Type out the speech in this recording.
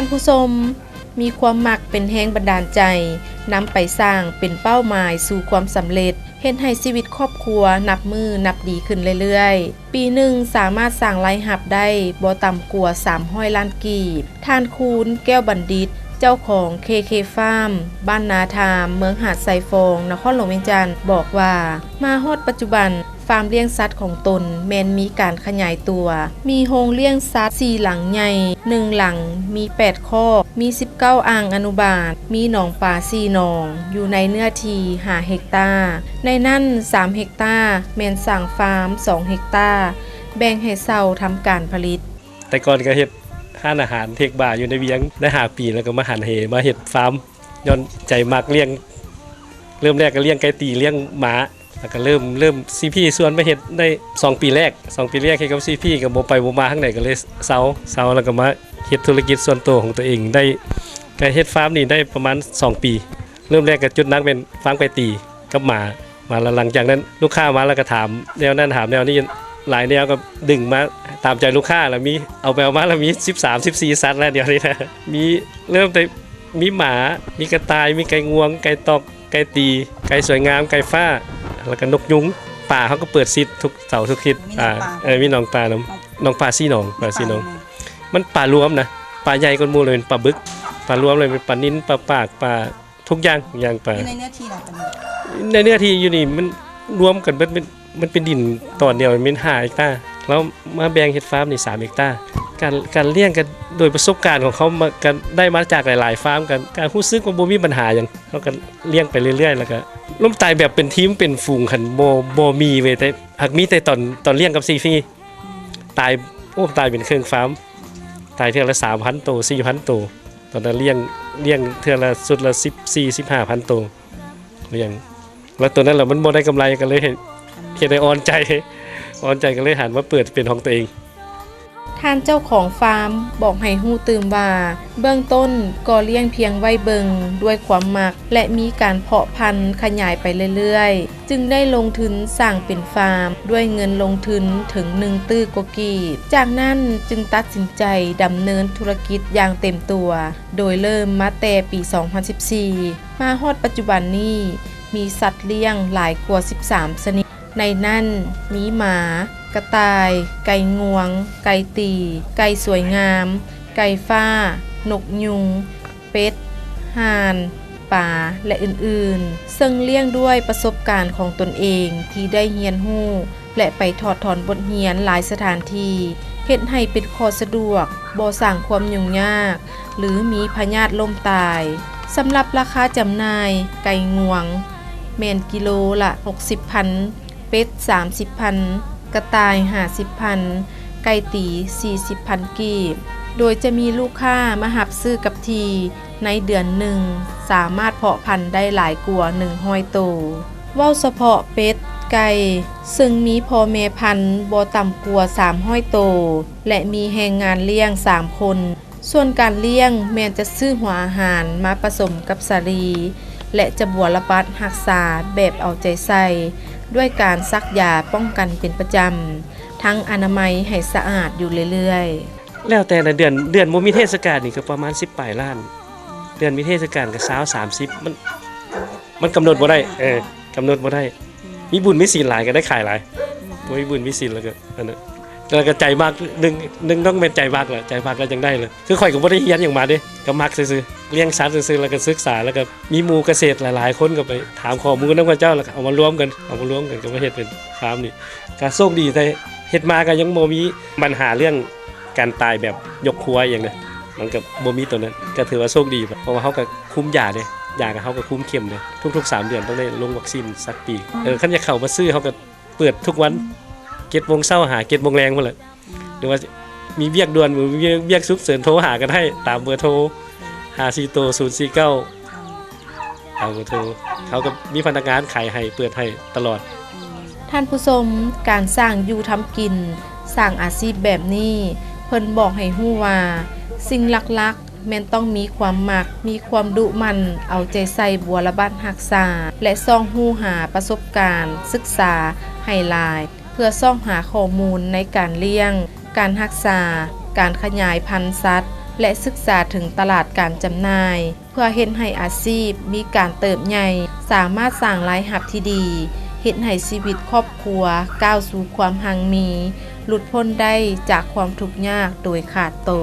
ທ່ານຜູ້ຊົມ ມີຄວາມມັກເປັນແຮງບັນດານໃຈ ນຳໄປສ້າງເປັນເປົ້າໝາຍສູ່ຄວາມສຳເລັດ, ເຮັດໃຫ້ຊີວິດຄອບຄົວນັບມື້ນັບດີຂຶ້ນເລື້ອຍໆ. ປີໜຶ່ງສາມາດສ້າງລາຍຮັບໄດ້ບໍ່ຕ່ຳກວ່າສາມຮ້ອຍລ້ານກີບ. ທ່ານ ຄູນ ແກ້ວບັນດິດ ເຈົ້າຂອງ ເຄເຄ ຟາມ ບ້ານນາທາມ ເມືອງຫາດຊາຍຟອງ ນະຄອນຫຼວງວຽງຈັນ ບອກວ່າ ມາຮອດປັດຈຸບັນ ຟາມລ້ຽງສັດຂອງຕົນແມ່ນມີການຂະຫຍາຍຕົວ, ມີໂຮງລ້ຽງສັດສີ່ຫຼັງໃຫຍ່, ໜຶ່ງຫຼັງມີແປດຄອກ, ມີສິບເກົ້າອ່າງອະນຸບານ, ມີໜອງປາສີ່ໜອງ ຢູ່ໃນເນື້ອທີ່ຫ້າເຮັກຕາ, ໃນນັ້ນສາມເຮັກຕາແມ່ນສ້າງຟາມສອງເຮັກຕາ ແບ່ງໃຫ້ເຊົ່າທຳການຜະລິດ. ແຕ່ກ່ອນກໍເຮັດຮ້ານອາຫານເທກບາຢູ່ໃນວຽງໄດ້ຫ້າປີ ແລ້ວກໍມາຫັນເຫມາເຮັດຟາມ ຍ້ອນໃຈມັກລ້ຽງ ເລີ່ມແລກກໍລ້ຽງໄກ່ຕີ ລ້ຽງໝາ ແລ້ວກໍເລີ່ມ ເລີ່ມ ຊີພີ ຊວນມາເຮັດໄດ້ສອງປີແລກ ສອງປີແລກເຮັດກັບ ຊີພີ ກໍບໍ່ໄປບໍ່ມາທາງໃດ ກໍເລີຍເຊົາ ເຊົາແລ້ວກໍມາເຮັດທຸລະກິດສ່ວນຕົວຂອງຕົວເອງໄດ້ ກໍເຮັດຟາມນີ້ໄດ້ປະມານສອງປີ. ເລີ່ມແລກກໍຈຸດໜັກແມ່ນຟາມໄກ່ຕີກັບໝາ ມາແລ້ວ ຫຼັງຈາກນັ້ນລູກຄ້າມາແລ້ວກໍຖາມແນວນັ້ນຖາມແນວນີ້ຫຼາຍແນວ ກໍດຶງມາຕາມໃຈລູກຄ້າ ແລ້ວມີ ເອົາໄປເອົາມາແລ້ວມີສິບສາມ ສິບສີ່ສັດແລ້ວ ດຽວນີ້ນະ ມີ ເລີ່ມແຕ່ມີໝາ ມີກະຕ່າຍ ມີໄກ່ງວງ ໄກ່ຕອກ ໄກ່ຕີ ໄກ່ສວຍງາມ ໄກ່ຟ້າ ແລ້ວກໍນົກຍຸງ. ປາເຮົາກໍເປີດສິດທຸກເສົາທຸກທິດ ມີໜອງປາ ເອີ ມີໜອງປານຳ ໜອງປາສີ່ໜອງ ປາສີ່ໜອງ ມັນປາລວມນະ ປາໃຫຍ່ກວ່າໝູ່ເລີຍ ເປັນປາບຶກ ປາລວມເລີຍ ເປັນປານິນ ປາປາກ ປາ ທຸກຢ່າງ ທຸກຢ່າງປາ ຢູ່ໃນເນື້ອທີ່ລະ ໃນເນື້ອທີ່ຢູ່ນີ້ມັນລວມກັນເບິດ ມັນ ມັນເປັນດິນຕອນດຽວແມ່ນຫ້າເຮັກຕາ ແລ້ວມາແບ່ງເຮັດຟາມນີ້ສາມເຮັກຕາ. ການ ການລ້ຽງກໍໂດຍປະສົບການຂອງເຂົາມາ ກໍໄດ້ມາຈາກຫຼາຍໆຟາມ ກໍ ກໍຮູ້ສຶກວ່າບໍ່ມີບັນຫາຫຍັງ ເຮົາກໍລ້ຽງໄປເລື້ອຍໆ ແລ້ວກໍລົ້ມຕາຍແບບເປັນທີມເປັນຝູງ ຄັນບໍ່ ບໍ່ມີເວີຍ ແຕ່ຫາກມີແຕ່ຕອນ ຕອນລ້ຽງກັບຊີພີ ຕາຍ ໂອ້ ຕາຍເປັນເຄິ່ງຟາມ ຕາຍເທື່ອລະສາມພັນໂຕ ສີ່ພັນໂຕ. ຕອນນັ້ນລ້ຽງ ລ້ຽງເທື່ອລະຊຸດລະສິບສີ່ ສິບຫ້າພັນໂຕ ລ້ຽງ ແລ້ວໂຕນັ້ນລະມັນບໍ່ໄດ້ກຳໄລ ກໍເລີຍເຮັດ ເຮັດໃຫ້ອ່ອນໃຈ ອ່ອນໃຈກໍເລີຍຫັນມາເປີດເປັນຂອງຕົວເອງ. ທ່ານເຈົ້າຂອງຟາມບອກໃຫ້ຮູ້ຕື່ມວ່າ ເບື້ອງຕົ້ນກໍລ້ຽງພຽງໄວ້ເບິ່ງດ້ວຍຄວາມມັກ ແລະ ມີການເພາະພັນຂະຫຍາຍໄປເລື້ອຍໆ ຈຶ່ງໄດ້ລົງທຶນສ້າງເປັນຟາມດ້ວຍເງິນລົງທຶນເຖິງໜຶ່ງຕື້ກວ່າກີບ. ຈາກນັ້ນຈຶ່ງຕັດສິນໃຈດຳເນີນທຸລະກິດຢ່າງເຕັມຕົວ ໂດຍເລີ່ມມາແຕ່ປີສອງພັນສິບສີ່ ມາຮອດປັດຈຸບັນນີ້ ມີສັດລ້ຽງຫຼາຍກວ່າສິບສາມຊະນິດ ໃນນັ້ນມີໝາ, ກະຕ່າຍ, ໄກ່ງວງ, ໄກ່ຕີ, ໄກ່ສວຍງາມ, ໄກ່ຟ້າ, ນົກຍຸງ, ເປັດ, ຫ່ານ, ປາ ແລະ ອື່ນໆ ເຊິ່ງລ້ຽງດ້ວຍປະສົບການຂອງຕົນເອງທີ່ໄດ້ຮຽນຮູ້ ແລະ ໄປຖອດຖອນບົດຮຽນຫຼາຍສະຖານທີ່ ເຮັດໃຫ້ເປັນຂໍ້ສະດວກ, ບໍ່ສ້າງຄວາມຫຍຸ້ງຍາກ ຫຼື ມີພະຍາດລົ້ມຕາຍ. ສຳລັບລາຄາຈຳໜ່າຍ ໄກ່ງວງ ແມ່ນກິໂລລະຫົກສິບພັນ, ເປັດສາມສິບພັນ, ກະຕ່າຍຫ້າສິບພັນ, ໄກ່ຕີສີ່ສິບພັນກີບ ໂດຍຈະມີລູກຄ້າມາຮັບຊື້ກັບທີ່ ໃນເດືອນໜຶ່ງສາມາດເພາະພັນໄດ້ຫຼາຍກວ່າໜຶ່ງຮ້ອຍໂຕ. ເວົ້າສະເພາະເປັດ, ໄກ່ ເຊິ່ງມີພໍ່ແມ່ພັນບໍ່ຕ່ຳກວ່າສາມຮ້ອຍໂຕ ແລະ ມີແຮງງານລ້ຽງສາມຄົນ. ສ່ວນການລ້ຽງແມ່ນຈະຊື້ຫົວອາຫານມາປະສົມກັບສາລີ ແລະ ຈະບົວລະບັດຮັກສາແບບເອົາໃຈໃສ່ ດ້ວຍການສັກຢາປ້ອງກັນເປັນປະຈຳ, ທັງອະນາໄມໃຫ້ສະອາດຢູ່ເລື້ອຍໆ. ແລ້ວແຕ່ລະເດືອນ, ເດືອນບໍ່ມີເທດສະການນີ້ກໍປະມານສິບປາຍລ້ານ, ເດືອນມີເທດສະການກໍຊາວ ສາມສິບ ມັນ ມັນກຳນົດບໍ່ໄດ້ ເອີ ກຳນົດບໍ່ໄດ້. ມີບຸນມີສິນຫຼາຍກໍໄດ້ຂາຍຫຼາຍ, ບໍ່ມີບຸນມີສິນແລ້ວກໍອັນນັ້ນ ແລ້ວກໍໃຈມັກ ໜຶ່ງ ໜຶ່ງຕ້ອງແມ່ນໃຈມັກແຫຼະ, ໃຈມັກແລ້ວຈັ່ງໄດ້ເລີຍ. ຄືຂ້ອຍກໍບໍ່ໄດ້ຮຽນຫຍັງມາເດ້, ກໍມັກຊື່ໆ, ລ້ຽງສັດຊື່ໆ ແລ້ວກໍສຶກສາ, ແລ້ວກໍມີໝູ່ກະເສດຫຼາຍໆຄົນ ກໍໄປຖາມຂໍ້ມູນນຳເຂົາເຈົ້າ ແລ້ວກໍເອົາມາລວມກັນ, ເອົາມາລວມກັນກໍມາເຮັດເປັນຟາມນີ້. ກໍໂຊກດີ ແຕ່ເຮັດມາກໍຍັງບໍ່ມີບັນຫາເລື່ອງການຕາຍແບບຍົກຄົວອີ່ຫຍັງເດ້, ມັນກໍບໍ່ມີໂຕນັ້ນ, ກໍຖືວ່າໂຊກດີ ເພາະວ່າເຮົາກໍຄຸມຢາເດ້, ຢາກໍເຮົາກໍຄຸມເຂັ້ມເດ້, ທຸກໆສາມເດືອນຕ້ອງໄດ້ລົງວັກຊີນສັກປີ. ເອີ ຄັນຢາກເຂົ້າມາຊື້ ເຮົາກໍເປີດທຸກວັນ ເຈັດໂມງເຊົ້າຫາເຈັດໂມງແລງພຸ້ນແຫຼະ. ຫຼືວ່າມີວຽກດ່ວນ ມີວຽກສຸກເສີນ ໂທຫາກໍໄດ້ຕາມເບີໂທ ຫ້າສີ່ໂຕ ສູນສີ່ເກົ້າ ຕາມເບີໂທ. ເຮົາກໍມີພະນັກງານຂາຍໃຫ້ ເປີດໃຫ້ຕະຫຼອດ. ທ່ານຜູ້ຊົມ, ການສ້າງຢູ່ທຳກິນ, ສ້າງອາຊີບແບບນີ້ ເພິ່ນບອກໃຫ້ຮູ້ວ່າ ສິ່ງຫຼັກໆ ແມ່ນຕ້ອງມີຄວາມມັກ, ມີຄວາມດຸໝັ່ນ ເອົາໃຈໃສ່ບົວລະບັດຮັກສາ ແລະ ຊອກຮູ້ຫາປະສົບການສຶກສາໃຫ້ຫຼາຍ ເພື່ອຊອກຫາຂໍ້ມູນໃນການລ້ຽງ, ການຮັກສາ, ການຂະຫຍາຍພັນສັດ, ແລະ ສຶກສາເຖິງຕະຫຼາດການຈຳໜ່າຍ ເພື່ອເຮັດໃຫ້ອາຊີບມີການເຕີບໃຫຍ່, ສາມາດສ້າງລາຍຮັບທີ່ດີ, ເຮັດໃຫ້ຊີວິດຄອບຄົວກ້າວສູ່ຄວາມຮັ່ງມີ, ຫຼຸດພົ້ນໄດ້ຈາກຄວາມທຸກຍາກໂດຍຂາດໂຕ.